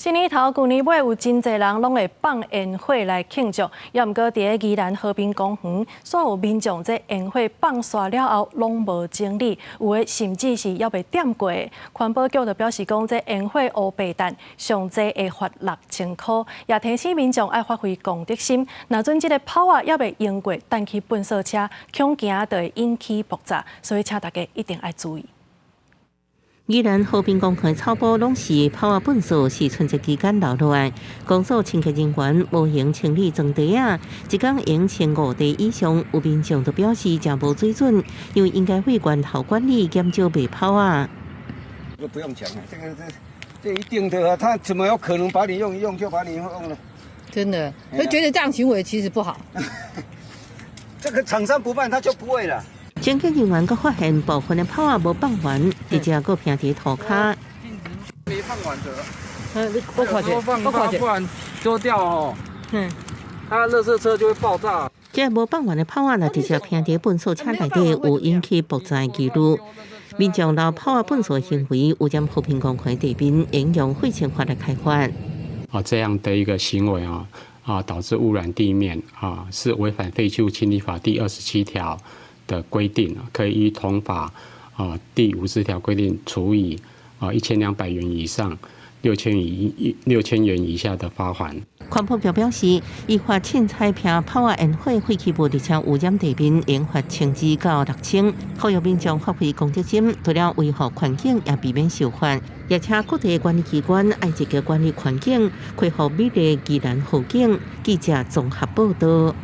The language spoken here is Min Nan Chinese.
新年頭舊年尾有真濟人攏會放煙火來慶祝，也毋過佇咧宜蘭和平公園，煞有民眾這煙火放煞了後攏無整理，有的甚至是猶未點過。環保局就表示講，這煙火烏白彈上濟會罰6000箍，也提醒民眾愛發揮公德心，若準這个炮仔猶未用過，彈去糞埽車，恐驚就會引起爆炸，所以請大家一定愛注意。宜蘭和平公園草埔攏是炮仔糞埽，是春節期間留落來。公所清潔人員無閒清理裝袋仔，一工用清五袋以上。有民眾就表示誠無水準，因為應該會源頭管理，減少賣炮仔。這不用講了，這個這一定的啊，他怎麼有可能把你用一用就把你用了？真的，就覺得這樣行為其實不好。這個廠商不辦，他就不會了。清潔人員閣發現部分的炮仔無放完，直接閣拚佇塗跤。沒放完的，嗯，我看者，放不然丟掉哦。它垃圾車就會爆炸。這無放完的炮仔，若直接拚佇糞埽車內底，有引起爆炸的疑慮。民眾留炮仔糞埽行為，有贓和平公園地面應用廢清法來開罰。啊，這樣的一個行為啊，導致污染地面啊，是違反廢棄物清理法第27條的規定，可以依同法第50條規定處以1200元以上6000元以下的罰鍰。環保局表示，依法凊彩拚炮仔煙火廢棄物，而且污染地面，應罰1000至到6000。呼籲民眾發揮公德心，除了維護環境，也避免受罰。也請各地管理機關愛積極管理環境，恢復美麗宜蘭好景。記者綜合報道。